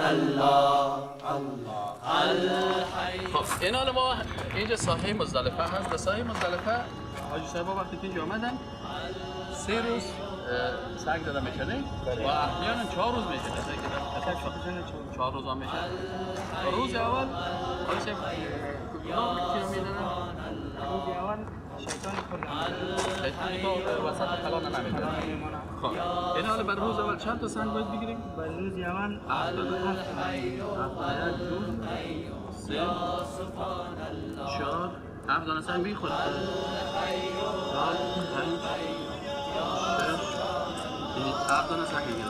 الله الله. خب این حال ما اینجا ساحه مزدلفه هست. در ساحه مزدلفه حاجی صاحب وقتی که اینجا آمدن 3 روز سنگ داده میشه نه؟ و احیانا 4 روز میشه، کسایی که 4 روز هم میشه. روز اول حاجی صاحب کدام چی رو میدادن؟ روز اول شیطان خورد، شیطان تو وسط کلان نمیدادن. خب این حال بر روز اول چند تا سنگ باید بگیریم؟ بر روز اول 7 تا. 7 1 2 3 4 7 دانه سنگ بگیر خود. 4 5 6 7 دانه سنگ بگیر.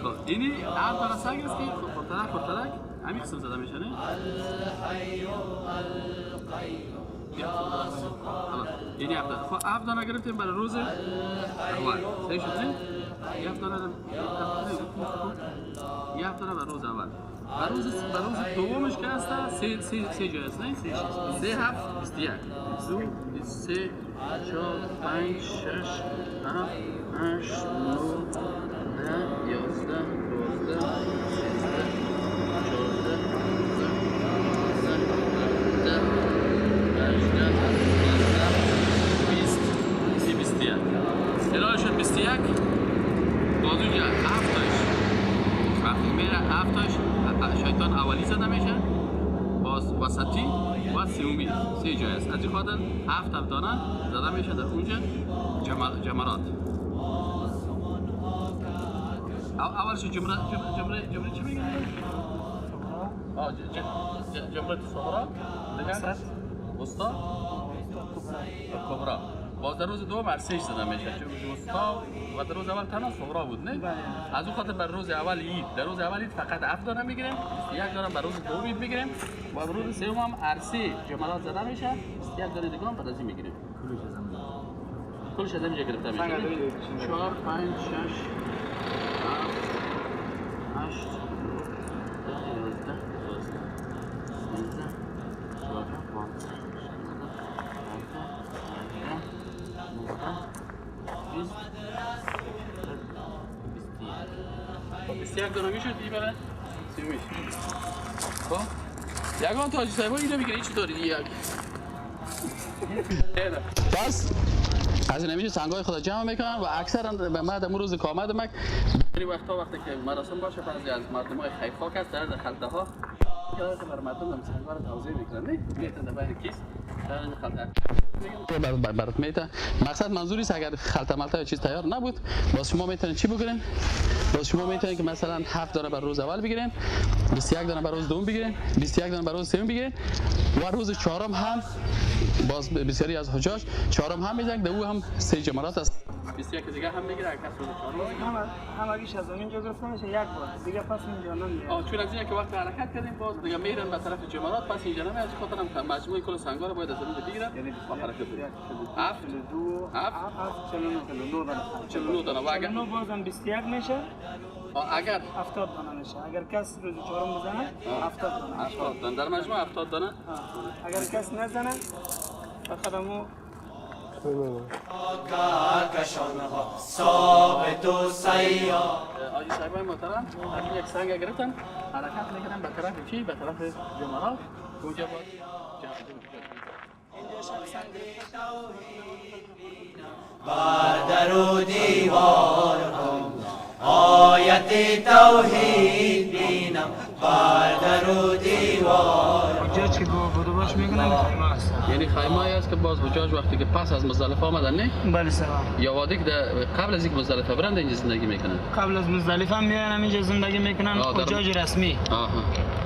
خب اینی 7 دانه سنگ است که خردترک خردترک همین قسم زده میشه نه؟ اینی 7 دانه. خب 7 دانه گرفتیم برای روز اول. صحیح شد نه؟ 7 دانه، 7 دانه برای روز اول. برای روز دومش که هست 3 جای است نه؟ 3 7 21 2 3 4 5 6 7 8 9 10 11 12 13 14 15 18 19 20 21. الان شد 21. باز اونجا 7 تاش وقتی میره 7 تاش شیطان اولی زده میشه، باز وسطی و سومی، 3 جای است. از این خاطر 7 دانه زده میشه در اونجا جمرات. اولش جمره جمره جمره چی میگن؟ جمره صغرا، دیگه وسطا، کبرا. باز در روز دوم هر 3 زده میشه، وسطا و در روز اول تنها صغرا بود نه؟ از اون خاطر بر روز اول عید، در روز اول عید فقط 7 دانه میگیریم، 21 دانه بر روز دوم عید میگیریم و بر روز سوم هم هر 3 جمرات زده میشه، 21 دانه دیگه هم بعد از این میگیریم. کلش از اینجا گرفته میشه. 4 5 6 7 8 10 11 12 13 14 15 16 17 18 20 21 دانه میشد دیگه برای سی میشه. خب یگان تا حاجی صاحب اینو میگیره هیچ طوری دیگه. پس از این میشه سنگای خدا جمع میکنن و اکثرا به ما در روز که آمد مک وقتا وقتی که مراسم باشه بعضی از مردم های خیرخواه است در خلطه ها که بر مردم هم سنگا رو توزیع میکنن، نه میتن در بین کیس در خلطه برات میته. مقصد منظوری است اگر خلطه ملطه چیز تیار نبود باز شما میتونید چی بکنین؟ باز شما میتونید که مثلا 7 دانه بر روز اول بگیرین، 21 دانه بر روز دوم بگیرین، 21 دانه بر روز سوم بگیرین و روز چهارم هم باز بسیاری از حجاج چهارم هم میزنن، در او هم 3 جمرات است. 21 دیگه هم میگیره کس روز چهارم همگیش از اینجا گرفته میشه یک بار دیگه، پس اینجا نمیاد. چون از اینکه وقت حرکت کردیم باز دیگه میرن به طرف جمرات، پس اینجا نمیاد. از خاطر هم مجموعه کل سنگا رو باید از اینجا بگیرن و حرکت کنن. 7 2 7 49 دانه 49 دانه و اگر 49 بازم 21 میشه، اگر 70 دانه میشه. اگر کس روز چهارم بزنه 70 دانه، 70 دانه در مجموع 70 دانه. اگر کس نزنه فقط همو کهکشان‌ها ثابت و سیار. حاجی صاحبای محترم یک سنگ گرفتن حرکت میکنن به طرف چی؟ به طرف جمرات. اونجا باز بر در و دیوار آیت توحید بینم، بر در و دیوار. حجاج که بدوباش میکنن خیمه هست، یعنی خیمه است که باز حجاج وقتی که پس از مزدلفه آمدن نه؟ بله سلام. یا وادی که قبل از اینکه مزدلفه برند اینجا زندگی میکنن؟ قبل از مزدلفه هم میان اینجا زندگی میکنن، حجاج رسمی. آها.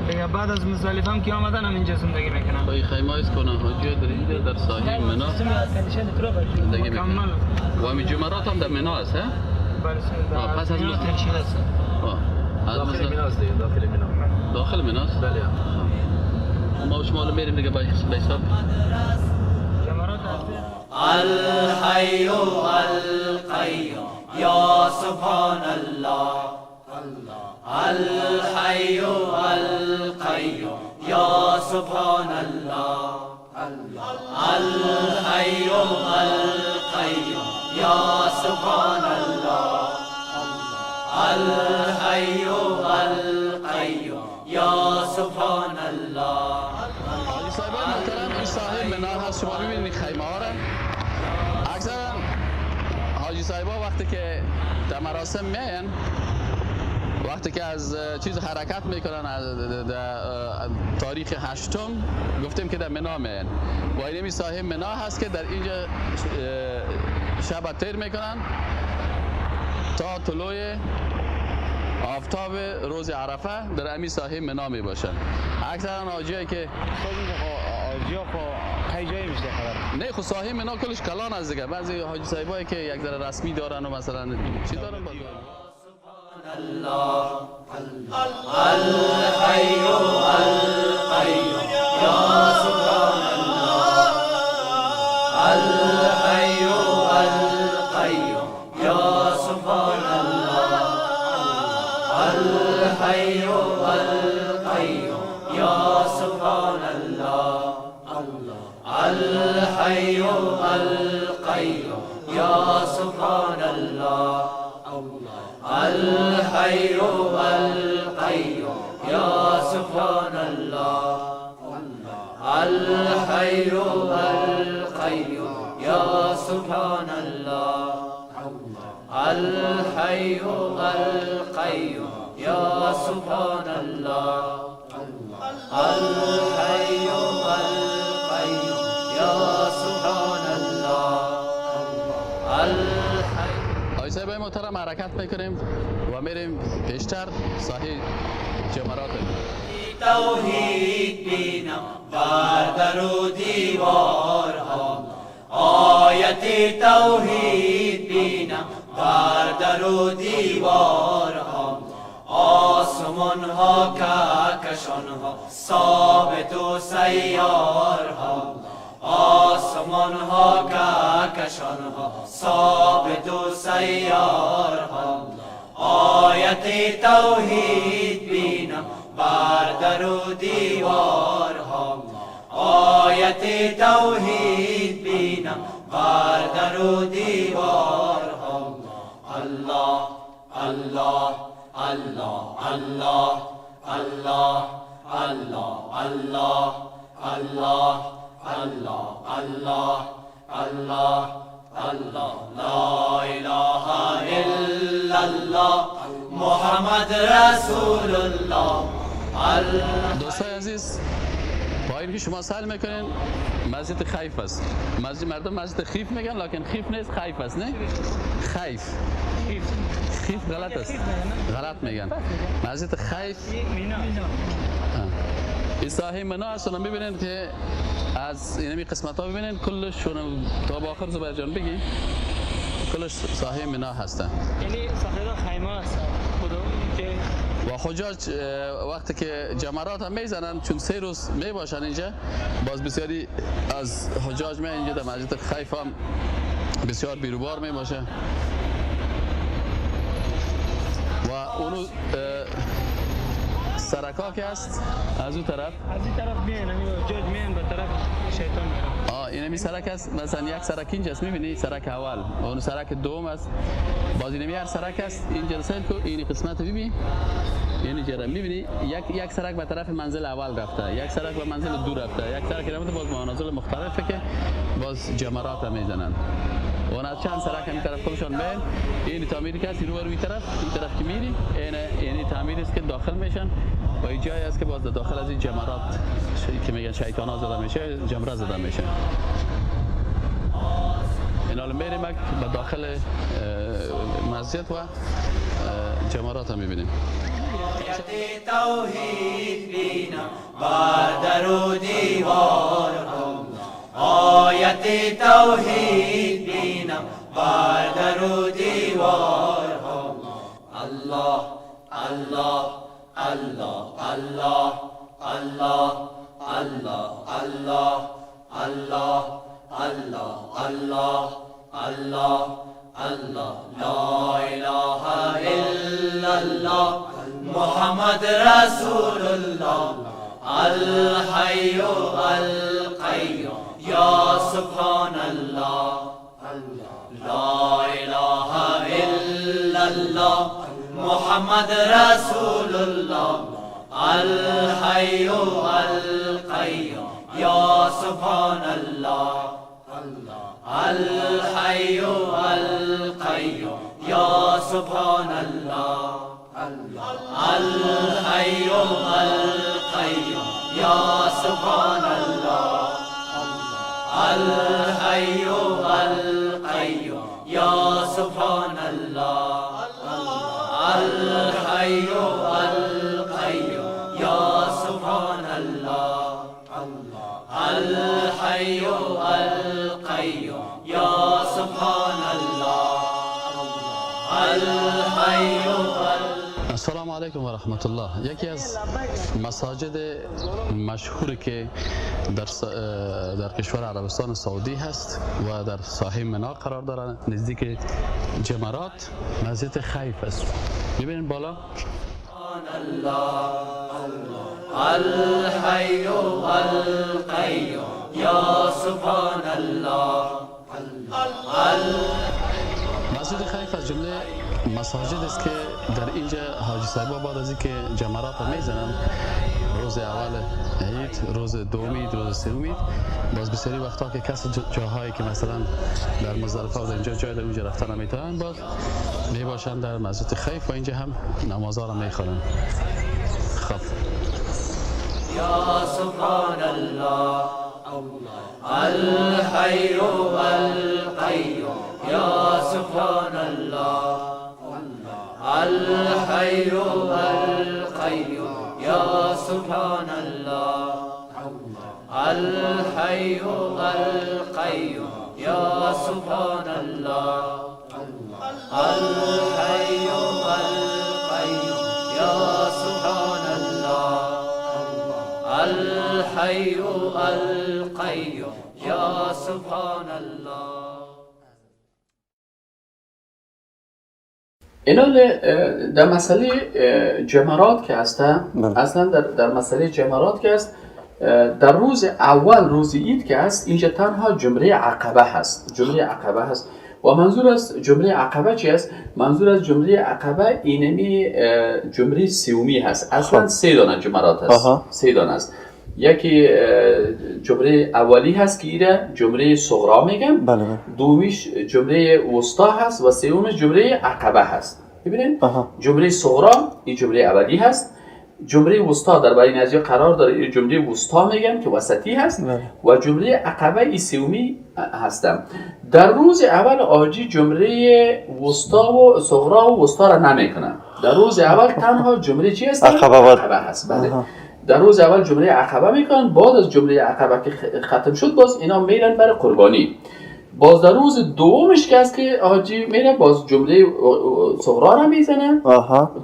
دیگه بعد از مزدلفه هم که آمدن هم اینجا زندگی میکنن. این خیمه است که حجاج در اینجا در ساحه منا زندگی میکنن. و همین جمرات هم در منا است ها؟ بله سلام. پس از مزدلفه داخل منا است، داخل منا. داخل منا است؟ بله. ما شما رو میریم دیگه به حساب الحی القیوم یا سبحان الله، الحی القیوم یا سبحان الله. الحي القيوم یا سبحان الله. الحي القيوم یا سبحان الله. حاجی صاحبان محترم، این ساحه منا هست. شما ببینید خیمه ها را. اکثرا حاجی صاحبا وقتی که در مراسم میاین، وقتی که از چیز حرکت میکنن، از در تاریخ هشتم گفتیم که در منا میاین و این ساحه منا هست که در اینجا شب تیر میکنن تا طلوع آفتاب روز عرفه در امی ساحه منا می باشن. اکثرا حاجیایی که حاجی خو جایی میشه خبر نه، خو ساحه منا کلش کلان است دیگه. بعضی حاجی صاحبایی که یک ذره رسمی دارن و مثلا چی دارن با الله الحي القيوم یا سبحان الله. الحي القيوم یا سبحان الله. الحي القيوم یا سبحان الله. الحي القيوم یا سبحان الله. الحي القيوم یا سبحان الله. الحي القيوم یا سبحان الله. الحي القيوم یا سبحان الله. الحي القيوم یا سبحان الله. الحي حاجی صاحب محترم، حرکت میکنیم و میریم پیشتر ساحه جمرات. توحید بینم بر در و دیوارها، آیت توحید بینم بر در و دیوارها. آسمان ها، کهکشان ها، ثابت و سیارها، آسمان ها، کهکشان ها، ثابت و سیارها. آیت توحید بینم بر در و دیوارها، آیت توحید بینم بر در و دیوارها. الله الله الله الله الله الله الله الله الله الله الله الله. لا اله الا الله محمد رسول الله. الله. دوستای عزیز، پایین که شما سیل میکنین مسجد خیف است. مسجد مردم مسجد خیف میگن، لکن خیف نیست، خیف است. نه، خیف، خیف غلط است، غلط میگن. مسجد خیف این ساحه منا است. میبینین که از اینمی قسمت ها ببینین کلش تا به آخر. زبیر جان بگی، کلش ساحه منا هستن. یعنی ساحه خیمه است که و حجاج وقتی که جمرات هم میزنن، چون 3 روز می باشن اینجا، باز بسیاری از حجاج می اینجا در مسجد خیف هم بسیار بیروبار می باشه و اونو سرکا که است از اون طرف. از این طرف میان، همین حجاج میان، به طرف شیطان میرن. آه، اینمی سرک است. مثلا یک سرک اینجاست، میبینی؟ سرک اول و اون سرک دوم است. باز اینمی هر سرک است اینجا. سیل کو، این قسمت ببین، یعنی جرا میبینی، یک یک سرک به طرف منزل اول رفته، یک سرک به منزل دو رفته، یک سرک رفته باز منازل مختلفه که باز جمرات هم میزنن و از چند سرک همین طرف خودشان بین. این تعمیر که است رو روی طرف، این طرف که میری، این یعنی تعمیر است که داخل میشن و این جایی است که باز داخل از این جمرات که میگن شیطان ها زده میشه، جمره زده میشه. این حالا میریم به داخل مسجد و جمرات هم میبینیم. توحید بینم بر در و دیوارها، آیت توحید بینم بر در و دیوارها. الله الله الله الله الله الله الله الله الله الله الله الله. لا اله الا الله محمد رسول الله. الحي القيوم. القيوم يا سبحان الله. لا إله إلا الله محمد رسول الله الحي القيوم يا سبحان الله. الحي القيوم يا سبحان الله. الحي القيوم يا سبحان الله. الحي القيوم يا سبحان الله. الحي القيوم يا سبحان الله. الحي القيوم يا سبحان الله. الحي. السلام علیکم و رحمت الله. یکی از مساجد مشهور که در کشور عربستان سعودی هست و در ساحه منا قرار داره، نزدیک جمرات، مسجد خیف است. میبینید بالا الحي القيوم یا سبحان الله. مسجد خیف از جمله مساجد است که در اینجا حاجی صاحبا بعد از اینکه جمرات را میزنن، روز اول عید، روز دوم عید، روز سوم عید، باز بسیاری وقتا که کسی جاهایی که مثلا در مزدلفه و در اینجا جای در اونجا رفتن نمیتونن، باز میباشن در مسجد خیف و اینجا هم نمازها را میخوانن. خب یا سبحان الله الحي القيوم یا سبحان الله الحي القيوم یا سبحان الله الحي القيوم یا سبحان الله الحي القيوم یا سبحان الله الحي القيوم یا سبحان الله. اینا در مسئله جمرات که هستن، اصلا در مسئله جمرات که هست، در روز اول روز عید که هست، اینجا تنها جمره عقبه هست. جمره عقبه هست و منظور از جمره عقبه چی است؟ منظور از جمره عقبه اینمی جمره سومی هست. اصلا سه دانه جمرات هست. سه دانه است. یکی جمره اولی هست که ایره جمره صغرا میگن، بله. دومیش جمره وسطا هست و سومیش جمره عقبه هست. ببینید جمره صغرا این جمره اولی هست، جمره وسطا در بین از قرار داره، این جمله وسطا میگن که وسطی هست، بله. و جمله عقبه ای سومی هستم. در روز اول آجی جمله وسطا و صغرا و وسطا را نمیکنن. در روز اول تنها جمله چی هست؟ عقبه هست. بله. در روز اول جمله عقبه میکنن، بعد از جمله عقبه که ختم شد باز اینا میرن برای قربانی. باز در روز دومش که است که حاجی میره باز جمله صغرا را میزنه،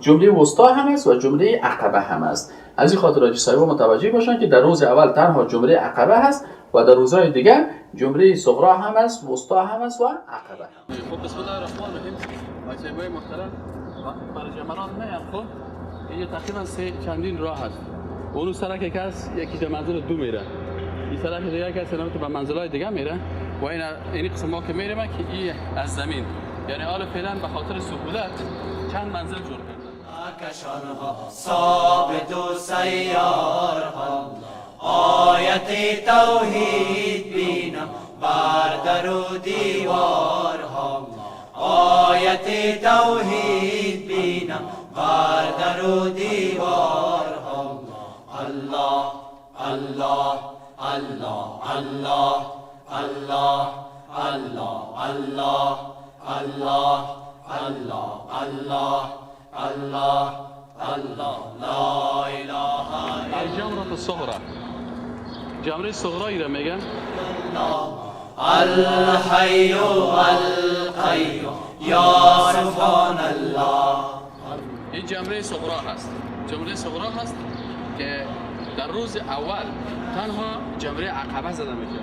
جمله وسطا هم است و جمله عقبه هم است. از این خاطر حاجی صاحب متوجه باشن که در روز اول تنها جمله عقبه هست و در روزهای دیگه جمله صغرا هم است، وسطا هم است و عقبه هم. خب بسم الله الرحمن الرحیم. حاجی صاحب محترم وقتی برای جمرات میان، خب اینجا تقریبا سه چندین راه هست. اون سرک که هست یکی به منزل دو میره، این سرک دیگه که هست به منزلای دیگه میره و این قسم ما که میریم که این از زمین، یعنی حالا فعلا به خاطر سهولت چند منزل جور کردن. کشانها ثابت و سیارها آیت توحید بینم بر در و دیوارها، آیت توحید بینم بر در و دیوارها. الله الله الله الله الله الله الله الله الله الله الله الله لا اله الا. الجمرة الصغرى، جمره صغرى را میگن. الحي القيوم یا سبحان الله. این جمره صغرا هست. جمره صغرا هست که در روز اول تنها جمره عقبه زده میشه.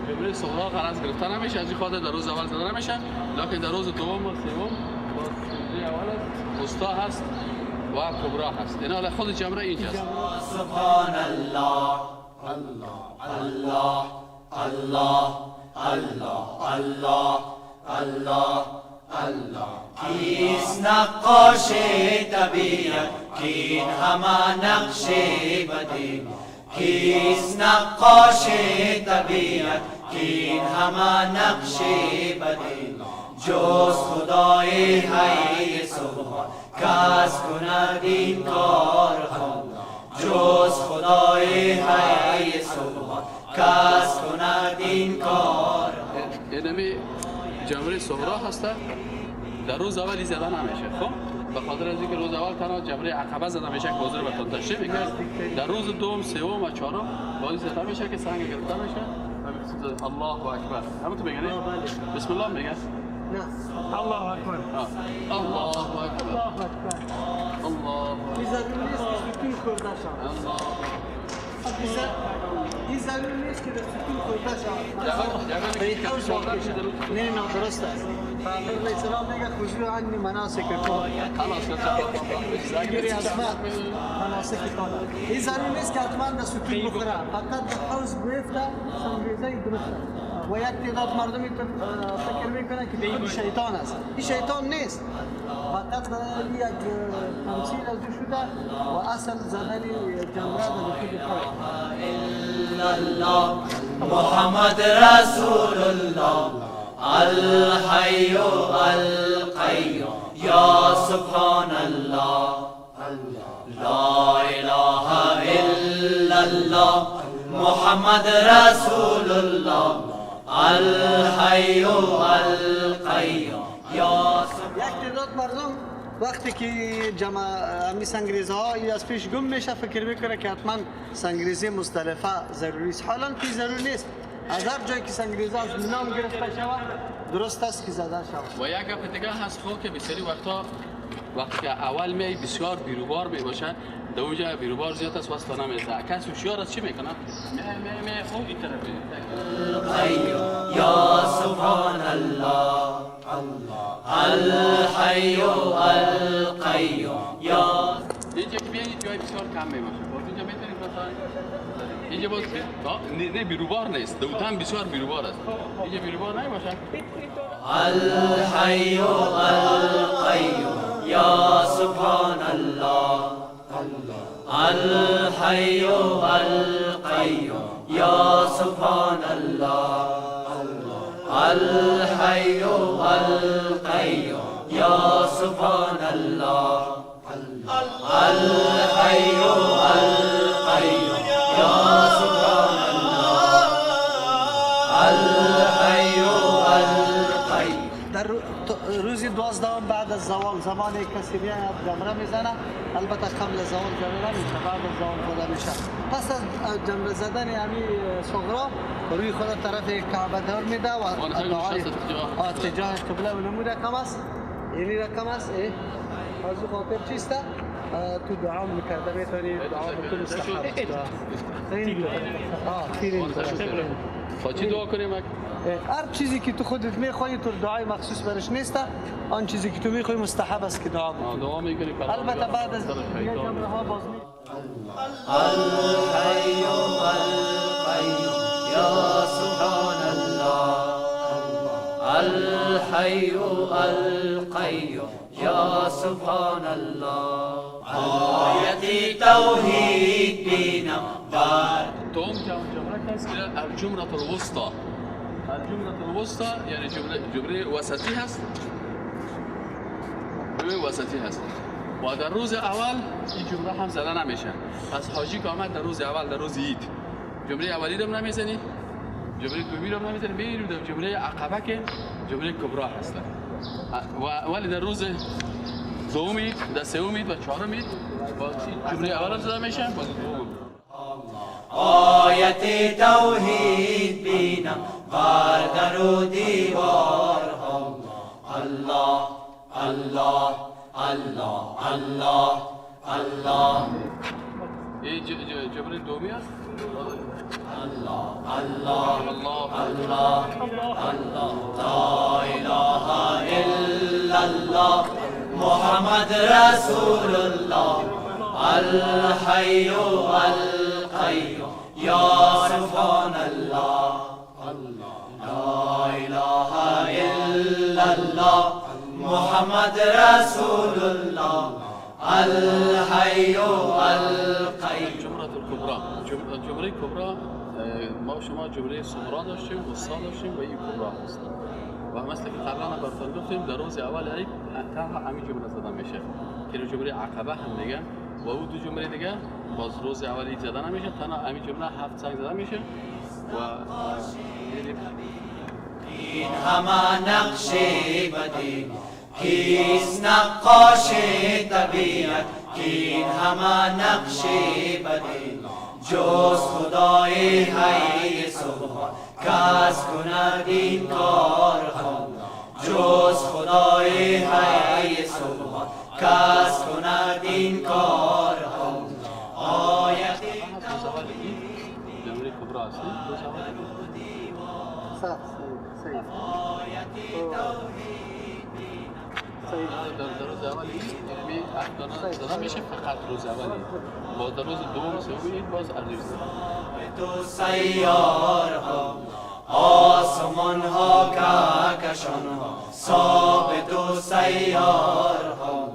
جمره صغرا غرض گرفته نمیشه، از این خاطر در روز اول زده نمیشه، لکن در روز دوم و سوم باز جمره اول است، وسطا هست و کبرا هست. اینا خود جمره اینجاست. سبحان الله الله الله الله الله الله الله الله. کیست نقاش طبیعت کین همه نقش بدی، کیست نقاش طبیعت کین همه نقش بدی، جز خدای حی سبحان کس کند این کارها، جز خدای حی سبحان کس کند این کارها. اینمی جمره صغرا هسته، در روز اول زده نمیشه. خب به خاطر از اینکه روز اول تنها جمره عقبه زده میشه که حضور به تشریح میکرد. در روز دوم، سوم و چهارم بازی زده میشه که سنگ گرفته میشه. الله اکبر. همون تو میگن بسم الله میگن؟ نه، الله اکبر. الله اکبر. الله اکبر. الله این ضرور نیست که ستون خورده شود. الله. این ضرور نیست که در ستون خورده شود. به حوض واقع شد. نه نه درست است. پیامبر علیه السلام میگه خذوا عنی مناسککم. مناسکتان. این ضرور نیست که حتما در ستون بخوره، فقط در حوض بیفته سنگریزه درست است. و یک تعداد مردمی فکر میکنه که خود شیطان است. این شیطان نیست، فقط یک تمثیل از او شده و اصل زدن جمره در خود خود. الله محمد رسول الله الحی القیوم یا سبحان الله لا اله الا الله محمد رسول الله الحی القیوم یا. یک تعداد مردم وقتی که جمع امی سنگریزه ها از پیش گم میشه فکر میکنه که حتما سنگریزه مزدلفه ضروری است. حالا که ضروری نیست، از هر جایی که سنگریزه از نام گرفته شود درست است که زده شود. و یک گپ دیگه هست خب که بسیاری وقتا وقتی که اول می بسیار بیروبار می باشه، در اونجا بیروبار زیاد است واسه نمیرسه. کس هوشیار است چی میکنه؟ می می می خب این طرف یا سبحان الله الحی القیوم یا. اینجا که بیایید جای بسیار کم می باشه. باز اینجا میتونید مثلا اینجا باز نه بیروبار نیست، دوتن بسیار بیروبار است. اینجا بیروبار نمیباشه. الحی القیوم یا سبحان الله الحی القیوم یا سبحان الله الحی القیوم یا سبحان الله الحی القیوم یا سبحان الله الحی القیوم. در روز 12 بعد از زوال زمان کسی میاد جمره میزنه، البته قبل از زوال جمره نمیشه، بعد از زوال خدا میشه. پس از جمره زدن همی صغرا روی خدا طرف کعبه دور میده و دعای اتجاه قبله و نمو رقم است، اینی رقم است. از خاطر چیست؟ تو دعا میکرده میتونی دعا بکنی مستحب است. چی دعا کنیم؟ هر چیزی که تو خودت میخوای تو دعای مخصوص برش نیست، آن چیزی که تو میخوای مستحب است که دعا بکنی. دعا میکنی البته بعد از جمله ها باز می الحی القیوم یا سبحان الله الحی القیوم یا سبحان الله. آیت توحید بینم بر دوم جمله است که الجمله الوسطى. الجمله الوسطى یعنی جمله وسطی هست، جمله وسطی هست و در روز اول این جمله هم زده نمیشه. پس حاجی که آمد در روز اول، در روز عید، جمله اولی رو نمیزنی، جمله دومی رو نمیزنی، میریم در جمله عقبه که جمله کبرا هست. ولی در روز دوم عید، در سوم عید و چهارم عید باز جمله اول هم زده میشه، باز دوم. آیت توحید بینم بر در و دیوارها الله الله الله الله الله. این جمله دومی است. الله الله الله الله لا اله الا الله محمد رسول الله الحی القیوم یا سبحان الله محمد رسول الله الحی القیوم. جمره الکبرى، جمره کبرا، ما شما جمره صغرا داشتیم، وسطا داشتیم و این کبرا هست. و مثل که قبلا براتون گفتیم در روز اول عید تنها همین جمله زده میشه که جمله عقبه هم میگن و او دو جمله دیگه باز روز اول عید زده نمیشه، تنها همین جمله 7 سنگ زده میشه. و این همه نقش بدی کیست نقاش طبیعت، کین همه نقش بدی جز خدای حی سبحان کس کند این کارها، جز خدای حی سبحان کس کند این کارها. آیت جمله کبرا است. در روز اول عید زده میشه، فقط روز اولی. باز در روز دوم سوم عید باز ارزش تو سیارها آسمان ها کهکشان ها ثابت و سیارها،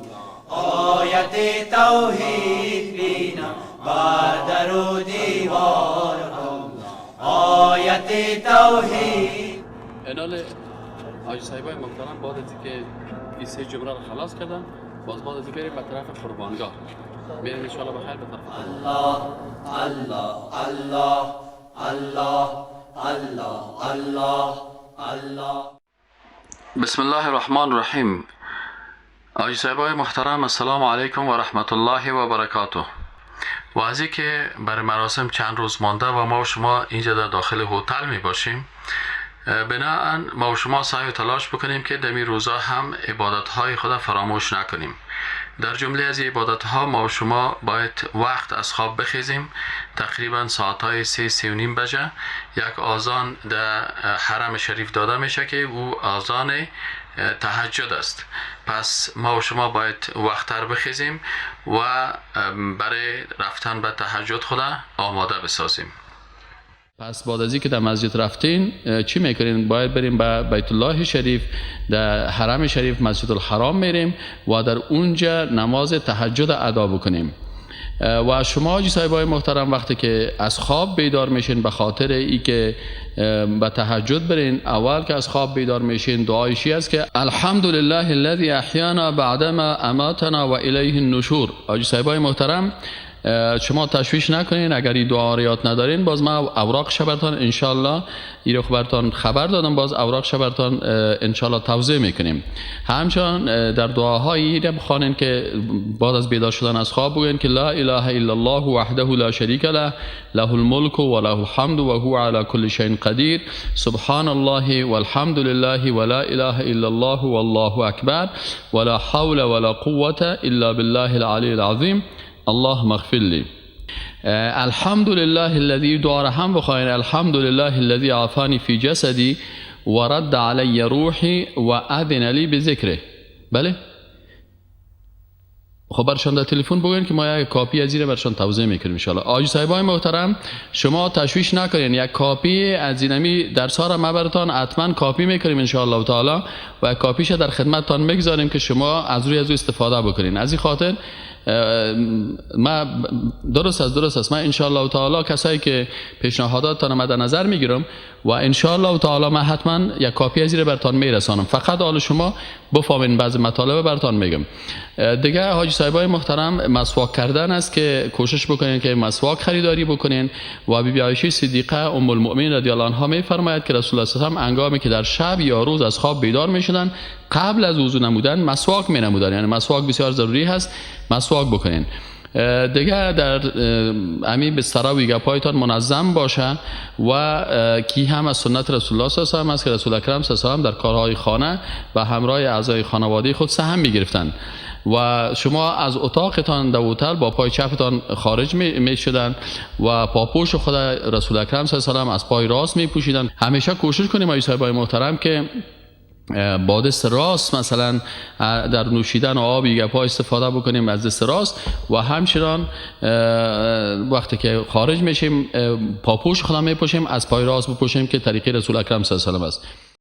آیت توحید بینم بر در و دیوارها، آیت توحید. انال حاجی صاحبای محترم بعد از اینکه این سه جمله رو خلاص کردن، باز بعد از بریم به طرف قربانگاه میریم ان شاء الله بخیر به طرف الله الله الله الله الله الله الله. بسم الله الرحمن الرحیم. حاجی صاحبای محترم السلام علیکم و رحمت الله و برکاته. و از اینکه برای مراسم چند روز مانده و ما و شما اینجا در داخل هتل می باشیم، بناهن ما و شما سعی و تلاش بکنیم که در این روزا هم عبادت‌های خود فراموش نکنیم. در جمله از عبادت‌ها ما و شما باید وقت از خواب بخیزیم، تقریبا ساعت‌های 3-3:30 بجه یک آذان در حرم شریف داده میشه که او آذان تهجد است. پس ما و شما باید وقت‌تر بخیزیم و برای رفتن به تهجد خود آماده بسازیم. پس بعد از اینکه در مسجد رفتین چی میکنین؟ باید بریم به بیت الله شریف، در حرم شریف مسجد الحرام میریم و در اونجا نماز تهجد ادا بکنیم. و شما حاجی صاحبای محترم وقتی که از خواب بیدار میشین به خاطر ای که به تهجد برین، اول که از خواب بیدار میشین دعایشی است که الحمدلله الذی احیانا بعدما اماتنا و الیه النشور. حاجی صاحبای محترم شما تشویش نکنین اگر این دعا رو یاد ندارین، باز من اوراق براتون انشالله این رو براتون خبر دادم، باز اوراق براتون انشالله توضیح میکنیم. همچنان در دعاهایی رو بخوانین که بعد از بیدار شدن از خواب بگوین که لا اله الا الله وحده لا شریک له له الملک و له الحمد و هو علی کل شیء قدیر سبحان الله والحمد لله ولا اله الا الله والله اکبر ولا حول ولا قوة الا بالله العلی العظیم اللهم اغفر لی. الحمد لله الذي دعا را هم بخواین، الحمد لله الذي عافانی فی جسدی و رد علی روحی و اذن لی بذکره. بله خب برشان در تلفن بگوین که ما یک کاپی از این برشان توزیع میکنیم ان شاء الله. حاجی صاحبای محترم شما تشویش نکنین، یک کاپی از اینمی درس ها را ما براتان حتما کاپی میکنیم ان شاء الله تعالی و کاپیش در خدمتتان میگذاریم که شما از روی از او استفاده بکنین. از این خاطر ما درست است من ان شاء الله تعالی کسایی که پیشنهاداتتان ما در نظر میگیرم و ان شاء الله تعالی من حتما یک کاپی از این براتون میرسانم. فقط حال شما بفهمین بعضی مطالب براتون میگم. دیگه حاجی صاحبای محترم مسواک کردن است که کوشش بکنین که مسواک خریداری بکنین. و بی بی عایشه صدیقه ام المؤمنین رضی الله عنها میفرماید که رسول الله صلی الله علیه و آله هنگامی که در شب یا روز از خواب بیدار میشدن قبل از وضو نمودن مسواک مینمودن، یعنی مسواک بسیار ضروری هست، مسواک بکنین. دیگه در امی بستر و گپایتان منظم باشه و کی هم از سنت رسول الله صلی الله علیه و آله است که رسول اکرم صلی الله علیه و آله در کارهای خانه و همراه اعضای خانواده خود سهم میگرفتند و شما از اتاقتان در هتل با پای چپتان خارج می شدن و پاپوش خود رسول اکرم صلی الله علیه و آله از پای راست می پوشیدن. همیشه کوشش کنیم ای صاحبای محترم که با دست راست مثلا در نوشیدن آب گپا استفاده بکنیم از دست راست و همچنان وقتی که خارج میشیم پاپوش خودم میپوشیم از پای راست بپوشیم که طریقه رسول اکرم صلی الله علیه و آله است.